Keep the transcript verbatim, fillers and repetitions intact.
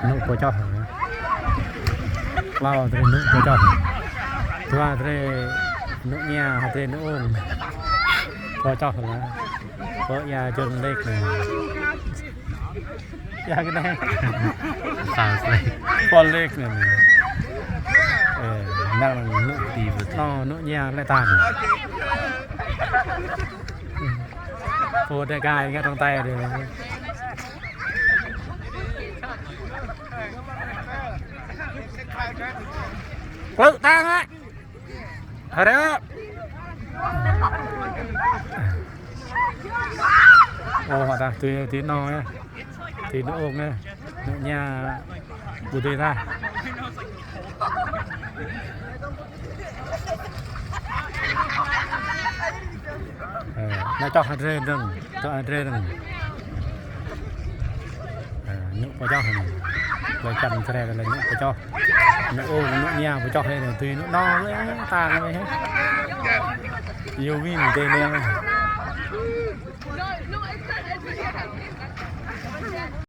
Nŭ pô čoh. Klâo drơi nŭ pô čoh. Dua drơi nŭ ña, hơdrơi nŭ ung. Pô čoh lah. Pô ia jơng lek anai. Ia kơ anai. Sao lek. Pô lek anai. Ơ, năng nŭ ti bơ̆t. Nŭ, nŭ ña lĕ tang. Pô đe gai ngă trong tay đe. Pơlư tang ă. Hơrê ă. Ơ, hă ta, tui, tui nŭ ă. Tui nŭ ung ă. Nŭ ña ƀu tui ta. Ơ, nŭ čoh hơdrơi dơ̆ng, čoh hơdrơi dơ̆ng. Ơ, nŭ pô čoh anai. Lĕ čăm čre lĕ nŭ pô čoh. Nŭ ung, nŭ ña pô čoh anai, tui nŭ nŭ lĕ ta lĕ. Yua ƀing tê anai.